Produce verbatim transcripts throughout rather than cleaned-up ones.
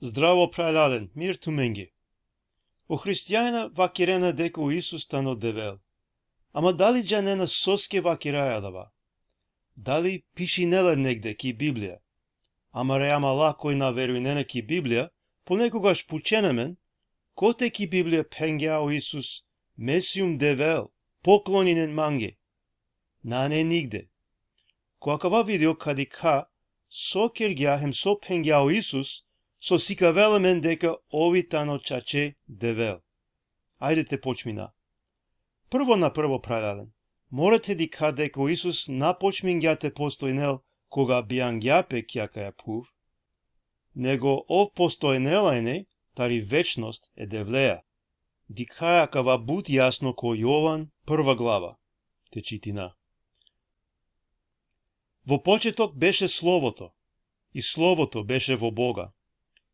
Zdravo, phralalen, mir tumenge. O hristijanina vakirena deka o Isus tano Devel. Ama dali džanena soske vakiraja adava? Dali pišinela negde ki Biblija? Amare amala koj na verujnena ki Biblija, ponekogaš pučena amen, kote ki Biblija phengja o Isus: „Me sium Devel, pokloninen mange“? Nane nigde. Ko akava video ka dikha so kergja hem so phengja o Isus, so sikavela amen deka ov i tano čače Devel. Ajde te počmina. Prvo na prvo, phralalen, mora te dikha deka o Isus na počmingja te postojnel koga bijangja pe ki akaja phuv, nego ov postojnela ine tari večnost e Devleja. Dikhaja akava but jasno ko Jovan, prva glava. Te čitina. Vo početok beše Словото, и Словото беше во Бога,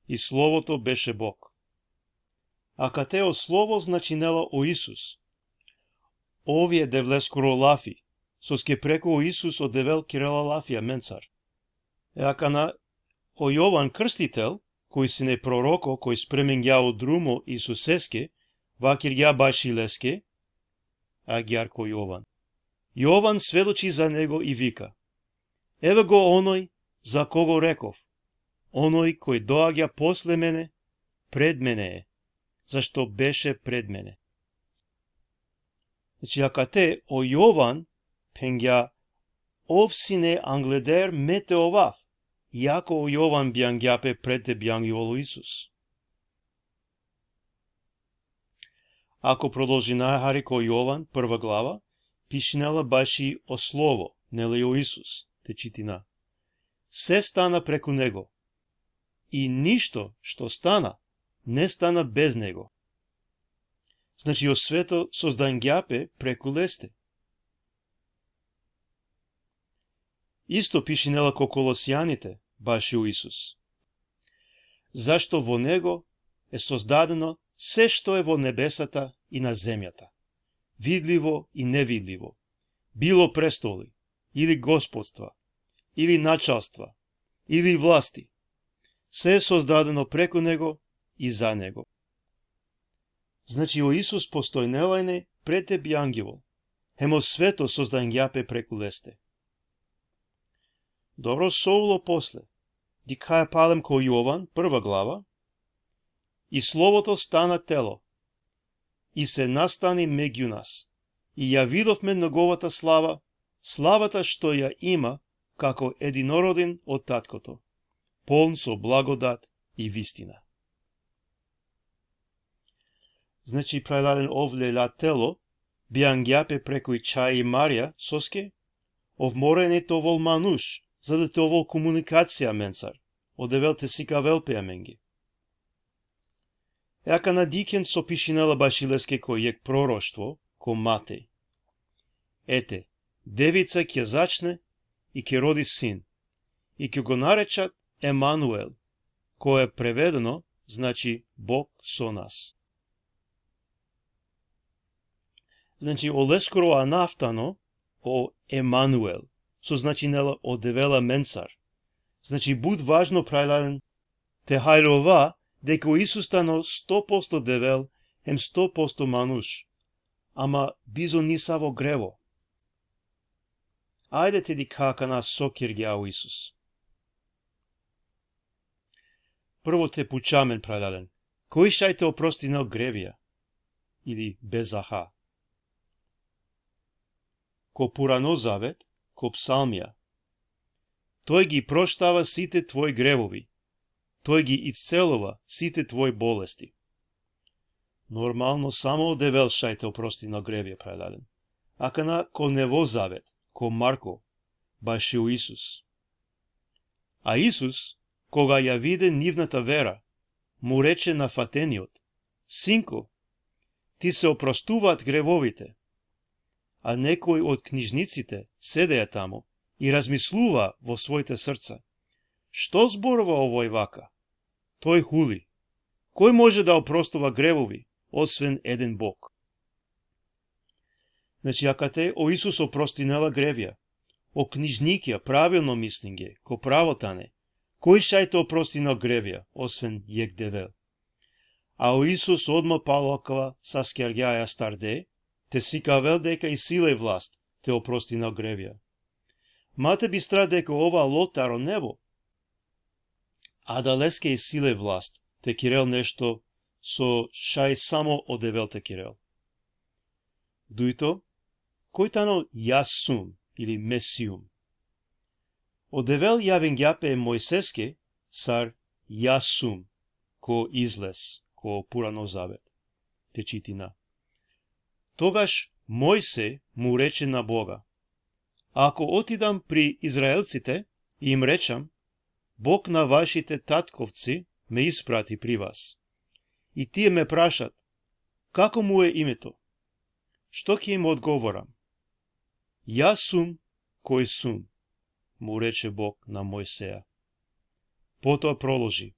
и Словото беше Бог. Akate o Slovo značinela o Isus. Ov i e Devleskoro lafi, soske preku o Isus o Devel kerela lafi amencar. E akana o Jovan Krstitel, koj sine proroko, koj spremingja o drumo Isuseske, vakirgja baši leske, agjaar ko Jovan. Jovan svedoči za Него и вика: „Еве го оној за кого реков: Оној кој доаѓа после мене, пред мене е, зашто беше пред мене.“ Znači, akate o Jovan phengja: „Ov sine angleder me te ovav“, iako o Jovan bijangja pe pred te bijangjol o Isus. Ako prodolžinaja hari ko Jovan, prva glava, pišinela baši o Slovo, neli, o Isus, te čitina. „Се стана преку Него, и ништо што стана, не стана без Него.“ Znači, o sveto sozdangja pe preku leste. Isto pišinela ko Kolosijanite baši o Isus: „Зашто во Него е создадено се што е во небесата и на земјата, видливо и невидливо, било престоли, или господства, или началства, или власти. Се е создадено преку Него и за Него.“ Znači, o Isus postojnela ine pred te bijangjol, hem o sveto sozdangja pe preku leste. Dobro, so ulo posle? Dikhaja palem ko Jovan, prva glava: „И Словото стана тело, и се настани меѓу нас, и ја видовме Неговата слава, славата што ја има како единороден од Таткото, полн со благодат и вистина.“ Znači, phralalen, ov lela telo, bijangja pe preku Ičhaj i Marija, soske ov mora ine te ovol manuš, za da te ovol komunikacija amencar, o Devel te sikavel pe amenge. E akana dikhen so pišinela baši leske ko jekh proroštvo, ko Matej: „Ете, девица ќе зачне и ќе роди син, и ќе го наречат Емануел“, кое преведено значи „Бог со нас“. Znači, oleskoro anav tano o Emanuel, so značinela o Devel amencar. Znači, but važno, phralalen, te haljova deka o Isus tano sto posto Devel hem sto posto manuš, ama bizo nisavo grevo. Ajde te dikha akana so kergja o Isus. Prvo te puča amen, phralalen, koj šaj te oprostinel grevija, ili bezaha? Ko Purano zavet, ko Psalmija: „Тој ги проштава сите твои гревови, тој ги исцелува сите твои болести.“ Normalno, samo o Devel šaj te oprostinel grevija, phralalen. Akana ko Nevo zavet, ko Marko, baši o Isus. A Isus, koga ja vide njivната вера, му рече на фатениот: „Синко, ти се опростуваат гревовите.“ А некои од книжниците седеа таму и размислуваа во своите срца: „Што зборува овој вака? Тој хули. Кој може да опростува гревови, освен еден Бог?“ Znači, akate o Isus oprostinela grevija. O knižnikja pravilno mislinge, ko pravo tane, Koj šaj te oprostinel grevja, osven jekh Devel? A o Isus odma palo akava saskjargja e astarde, te sikavel deka isi le vlast te oprostinel grevja. Ma te bistra deka ov alo taro nebo. Adaleske isi le vlast te kirel nešto so šaj samo o Devel te kirel. Dujto, koj tano Jasum ili Mesium? O Devel javingja pe Mojseske sar Jasum, ko Izlez, ko Purano zavet. Te čitina. Togaš Mojsej mu reče na Boga: Ako otidam pri Izraelcite i im rečam: Bog na vašite tatkovci me isprati pri vas, i tie me prašat: Kako mu e imeto? Što ke im odgovoram? Jasum koj sum, mu reče Bog na Mojseja. Potom proloži: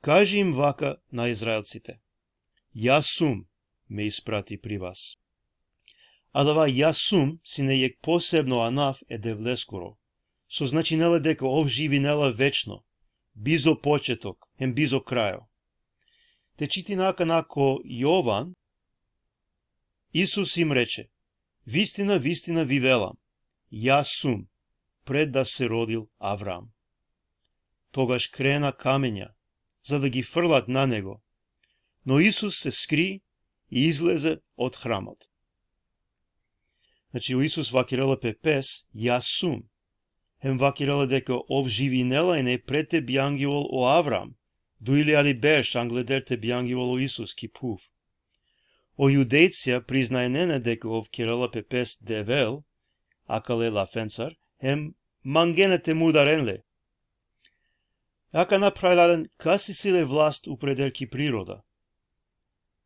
Kaži im vaka na Izraelcite: Jasum me isprati pri vas. Adava Jasum sine jekh posebno anav e Devleskoro, so značinela deka ov živinela večno, bizo početok hem bizo krajo. Te čitina akana ko Jovan: Isus im reče: Vistina, vistina vi velam: Jasum, pred da se rodil Avram. Togaš krena kamenja, za da gi frlat na Nego. No Isus se skri i izleze od hramot. Znači, o Isus vakirela pe pes: Jasum. Hem vakirela deka ov živinela ine pred te bijangivol o Avram, duj iljadi berš angleder te bijangivol o Isus ki phuv. O Judejcija priznajnena deka ov kirela pe pes Devel akale lafencar, hem mangena te mudaren le. Akana, phralalen, kas isi le vlast upreder ki priroda?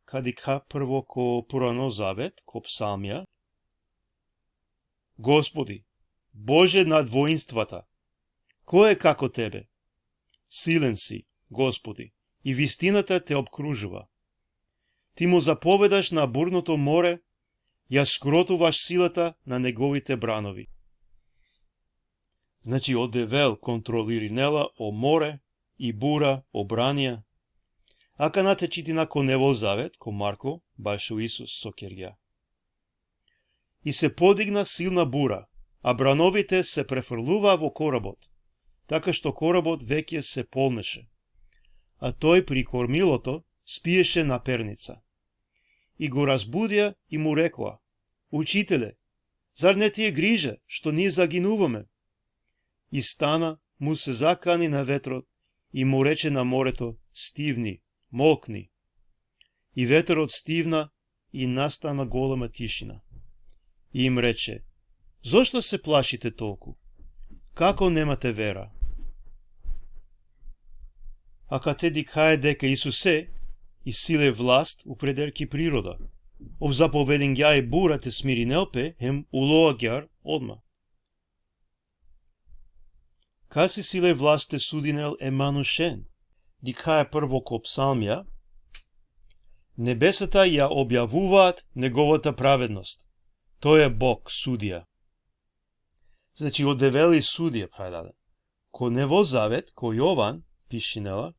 Ka dikha prvo ko Purano zavet, ko Psalmija: Gospodi, Bože nad voinstwata, ko e kako tebe? Silen si, Gospodi, i vistiната te opkružuva. Ти му заповедаш на бурното море, ја скротуваш силата на неговите бранови. Znači, o Devel kontrolirinela o more, i bura, o branija. Akana te čitina ko Nevo zavet, ko Marko, bašo Isus so kergja: И се подигна силна бура, а брановите се префрлува во коработ, така што коработ веќе се полнеше. А тој при кормилото спиеше наперница. И го разбудија и му рекоа: „Учителе, зар не ти е грижа што ние загинуваме?“ И стана, му се закани на ветрот и му рече на морето: „Стивни, молкни.“ И ветерот стивна и настана голема тишина. И им рече: „Зошто се плашите толку? Како немате вера?“ Akate dikhaja deka Isuse isi le vlast upreder ki priroda. Ov zapovedingja e bura te smirinel pe hem ulo agjar odma. Kas isi le vlast te sudinel e manušen? Dikhaja prvo ko Psalmija: „Небесата ја објавуваат неговата праведност. Тој е Бог, судија.“ Znači, o Devel i sudija, phralalen. Ko Nevo zavet, ko Jovan, pišinela: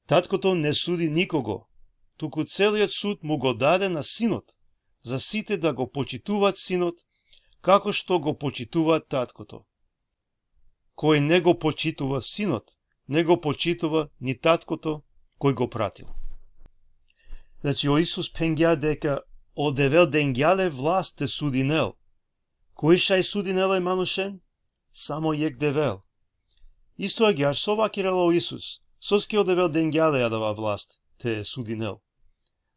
„Таткото не суди никого, туку целиот суд му го даде на Синот, за сите да го почитуваат Синот, како што го почитуваат Таткото. Кој не го почитува Синот, не го почитува ни Таткото кој го пратил.“ Znači, o Isus phengja deka o Devel dengja le vlast te sudinel. Koj šaj sudinel e manušen? Samo jekh Devel. Isto agjar so vakirela o Isus, soske o Devel dengja le adava vlast te sudinel?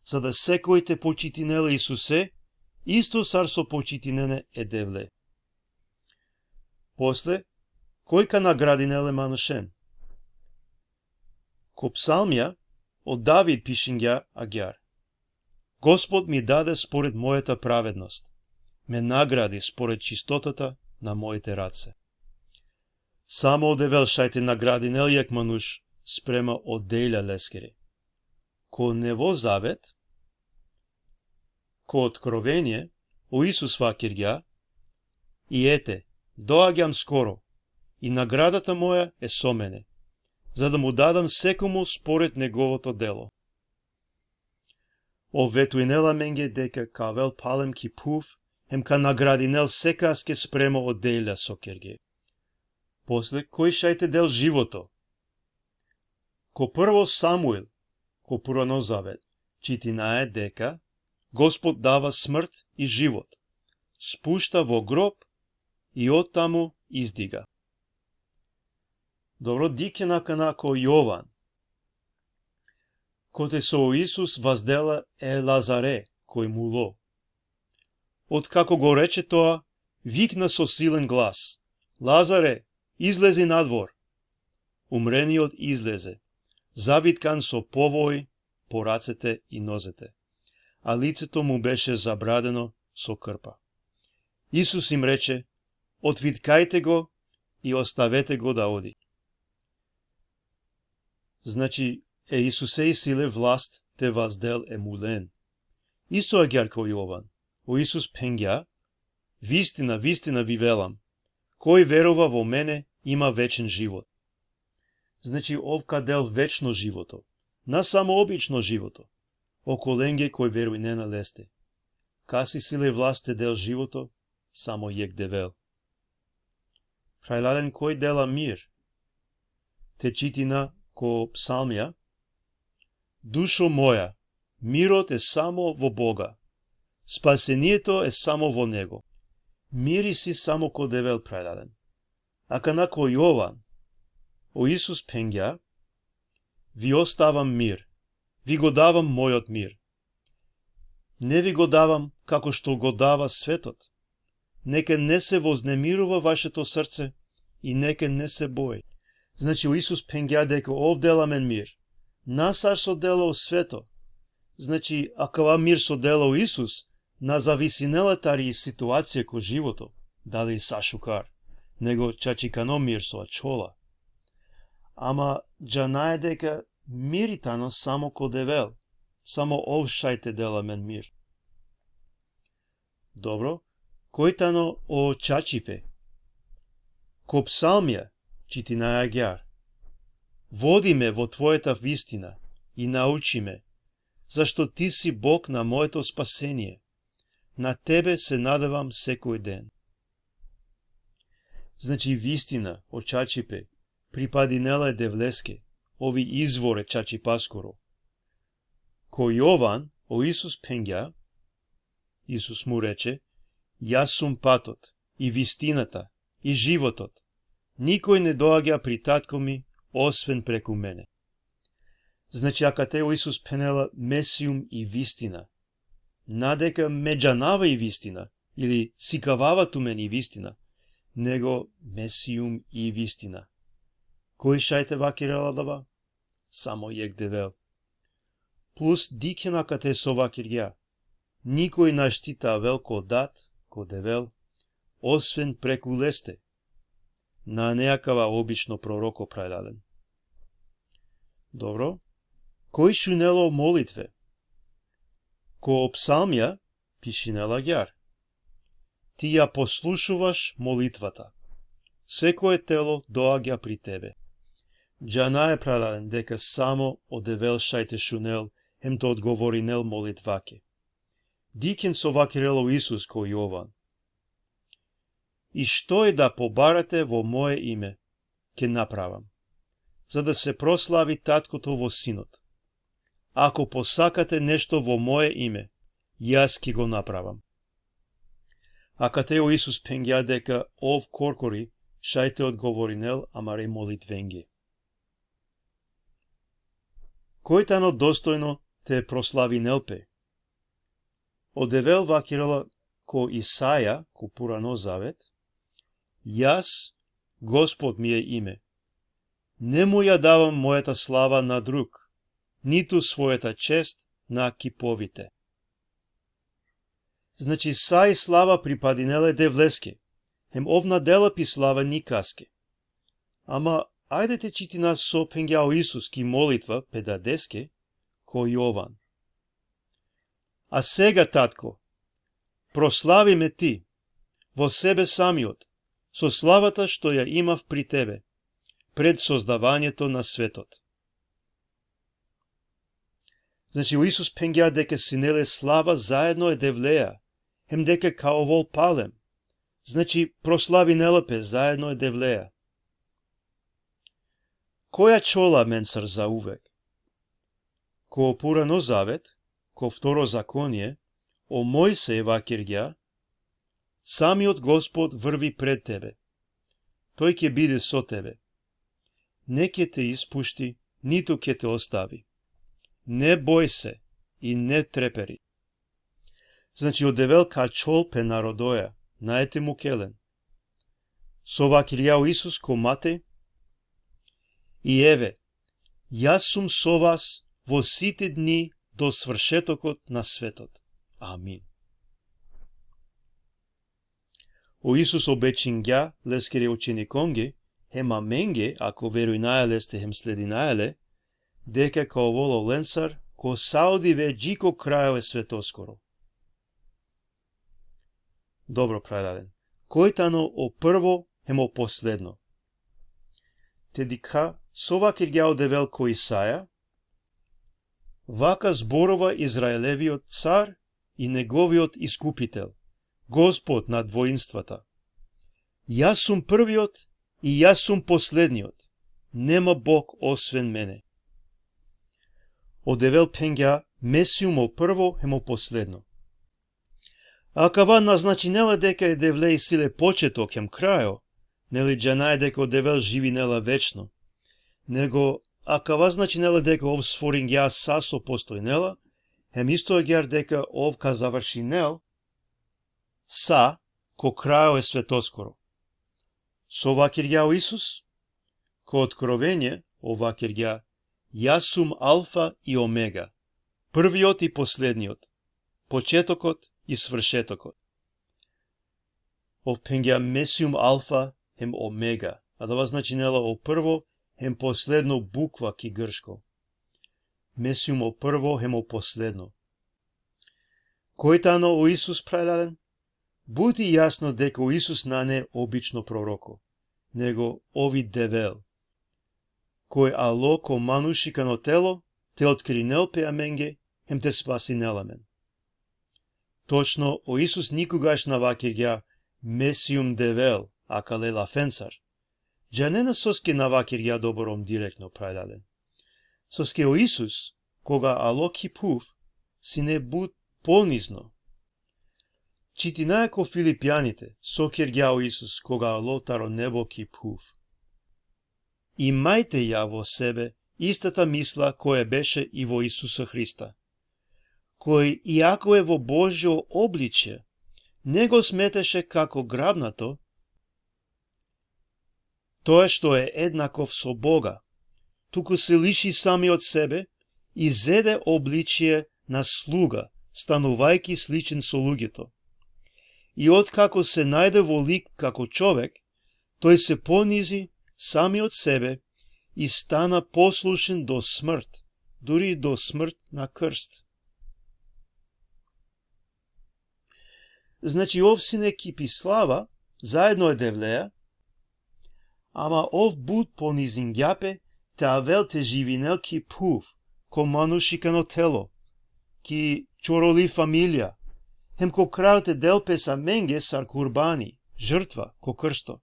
Za da sekoj te počitinel e Isuse, isto sar so počitinena e Devle. Posle, koj ka nagradinel e manušen? Ko Psalmija, o David pišingja agjar: „Господ ми даде според мојата праведност, ме награди според чистотата на моите раце.“ Samo o Devel šaj te nagradinel jekh manuš sprema o delja leskere. Ko Nevo zavet, ko Otkrovenie, o Isus vakirgja: „И ете, доаѓам скоро, и наградата моја е со мене, за да му дадам секому според неговото дело. Ов ветуинел ламенге дека ка вел палем ки пув, хем ка наградинел секаски спремо од делја со керге. После, кој шајте дел живото? Ко прво Самуил, ко пурано завет, читинае дека Господ дава смрт и живот, спушта во гроб и оттаму издига. Добро, дикена кана ко Јован. Коте со Исус ваздела е Лазаре, кој муло. Откако го рече тоа, викна со силен глас: „Лазаре, излези надвор!“ Умрениот излезе, завиткан со повои по рацете и нозете, а лицето му беше забрадено со крпа. Исус им рече: „Отвиткајте го и оставете го да оди.“ Значи, е Исусе и силе власт те ваздел е мулен. Исто агјар ко Јован, о Исус пенгја: „Вистина, вистина ви велам, кој верува во мене има вечен живот.“ Значи, ов ка дел вечно живото, на само обично живото, околенге кој веруинена лесте. Каси силе власт те дел живото, само јек Девел. Прајлален, кој дела мир? Те читина ко псалмија: „Душо моја, мирот е само во Бога. Спасението е само во Него.“ Мир иси само ко Девел, прајлален. А кана ко Јован, о Исус пенгја: „Ви оставам мир, ви го давам мојот мир. Не ви го давам како што го дава светот. Нека не се вознемирува вашето срце и нека не се бои.“ Значи, о Исус пенгја дека ов дела мен мир, на сар со дела о свето. Значи, акава мир со дела о Исус на зависинела тари ситуација ко живото, дали са шукар, него чачикано мир со ачола. Ама џанае дека мири тано само ко Девел, само ов шајте дела мен мир. Добро, кој тано о чачипе? Ко псалмија, читинаја агјар: „Води ме во твојата вистина и научи ме, зашто ти си Бог на моето спасение. На тебе се надевам секој ден.“ Значи, вистина о чачипе припадинела е Девлеске, ови извор е чачипаскоро. Ко Јован, о Исус пенгја, Исус му рече: „Јас сум патот, и вистината, и животот. Никој не доаѓа при татко ми, освен преку мене.“ Значи, акате о Исус пенела: „Ме сиум и вистина.“ На дека ме џанава и вистина, или сикавава тумен и вистина, него „Ме сиум и вистина.“ Кој шајте вакирела дава? Само јек Девел. Плюс дикена кате со вакиргја: „Никој нашти та вел ко дат, ко Девел, освен преку лесте.“ На неакава обично пророко, прајлален. Добро. Кој шунело молитве? Ко псалмија пишинела агјар: „Ти ја послушуваш молитвата. Секое тело доаѓа при тебе.“ Џанае, прајлален, дека само о Девел шајте шунел, хем то одговоринел молитваке. Дикен со вакирело Исус ко Јован: „И што е да побарате во мое име, ке направам, за да се прослави таткото во синот. Ако посакате нешто во мое име, јас ке го направам.“ А кате о Исус пенгја дека ов коркори шајте одговоринел амаре молитвенге. Кој тано достојно те прославинел пе? О Девел вакирела ко Исаја, ко пурано завет: „Јас, Господ ми е име. Не му ја давам мојата слава на друг, ниту својата чест на киповите.“ Значи, са и слава припадинеле Девлеске, хем ов на дела пи слава никаске. Ама, ајде те читина со пенгја о Исус ки молитва педадеске, ко Јован. „А сега, татко, прослави ме ти, во себе самиот, со славата што ја имав при тебе, пред создавањето на светот. Значи, Исус пенгја дека сине ле слава заедно е Девлеја, хем дека ка овол палем. Значи, прославинела пе заедно е Девлеја. Која чола менсар за увек? Ко пурано завет, ко второ законие, о Мојсеј вакирѓа, самиот Господ врви пред тебе. Тој ќе биде со тебе. Не ќе те испушти, ниту ќе те остави. Не бој се и не трепери. Значи, о Девел ка чол пе народоја, наете му келен. Со вакирјао Исус ко Матеј: И еве, јас сум со вас во сите дни до свршетокот на светот. Амин. О Исус обечингја лескере учениконге, хем аменге, ако верујнаја лесте хем слединаја ле, дека ка овол оленсар ко саудиве џико крајо е светоскоро. Добро, прајлален. Кој тано о прво хем о последно? Те дикха со вакирѓа о Девел ко Исаја: Вака зборува Израелевиот цар и неговиот искупител, Господ на двоинствата. Јас сум првиот и јас сум последниот. Нема Бог освен мене. О Девел пенгја: Ме сум о прво хем о последно. Акава на значинела дека е Девле и силе почеток хем крајо, нели џанај дека о Девел живинела вечно. Него акава значинела дека ов сфорингја са со постојнела, хем исто агјар дека ов ка завршинел са ко крајо е светоскоро. Со вакирѓа о Исус, ко Откровение, о вакирѓа: Јас сум Алфа и Омега, првиот и последниот, почетокот и свршетокот. Ов пенгја: Ме сум Алфа хем Омега, а дава значинела о прво хем последно буква ки гршко. Ме сум о прво хем о последно. Кој тано о Исус, прајлален? Бути јасно дека о Исус нане обично пророко, него ови Девел, кој ало ко манушикано тело, те откринел пе аменге, хем те спасинел амен. Точно, о Исус никогаш на вакирѓа: Ме сум Девел, акале лафенсар. Џанена соске на вакирѓа добором директно, прајлален. Соске о Исус, кога ало ки пув, сине бут понизно. Читинаја ко Филипјаните со кирѓа о Исус кога ало таро небо ки пув. Имајте ја во себе истата мисла која беше и во Исуса Христа, кој, иако е во Божјо обличје, не го сметеше како грабнато тоа што е еднаков со Бога, туку се лиши самиот себе и зеде обличје на слуга, станувајќи сличен со луѓето. И откако се најде во лик како човек, тој се понизи самиот себе и стана послушен до смрт, дури до смрт на крст. Значи, ов сине ки пи слава, заедно е Девлеја, ама ов бут понизингја пе, те авел те живинел ки пув, ко манушикано тело, ки чороли фамилија, хем ко крајот те дел пе са менге сар курбани, жртва, ко крсто.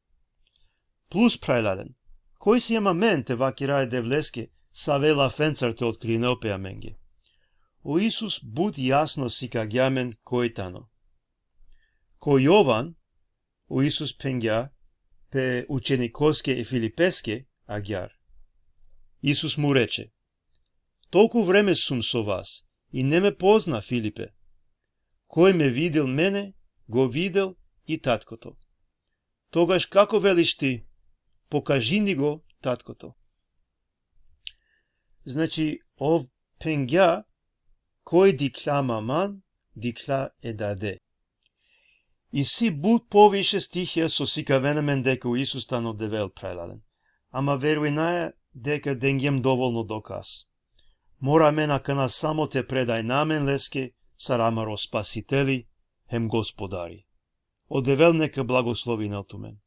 Плус, прајлален, кој си ама мен те вакирај Девлеске, саве лафенцар те откринел пе аменге? О Исус бут јасно сикагја мен кој тано. Ко Јован, о Исус пенгја пе ученикоске и Филипеске агјар. Исус му рече: Толку време сум со вас и не ме позна, Филипе. Кој ме видел мене, го видел и Таткото. Тогаш како велиш ти: Покажи ни го Таткото? Значи, ов пенгја: Кој дикља ма ман, дикља е Даде. И си бут повише стихија со сикавена мен дека о Исус тано Девел, прајлален. Ама верујнаја дека денгјам доволно доказ. Мора мен акана само те предај на мен леске, сар амаро Спасители хем Господари. О Девел нека благословинел тумен.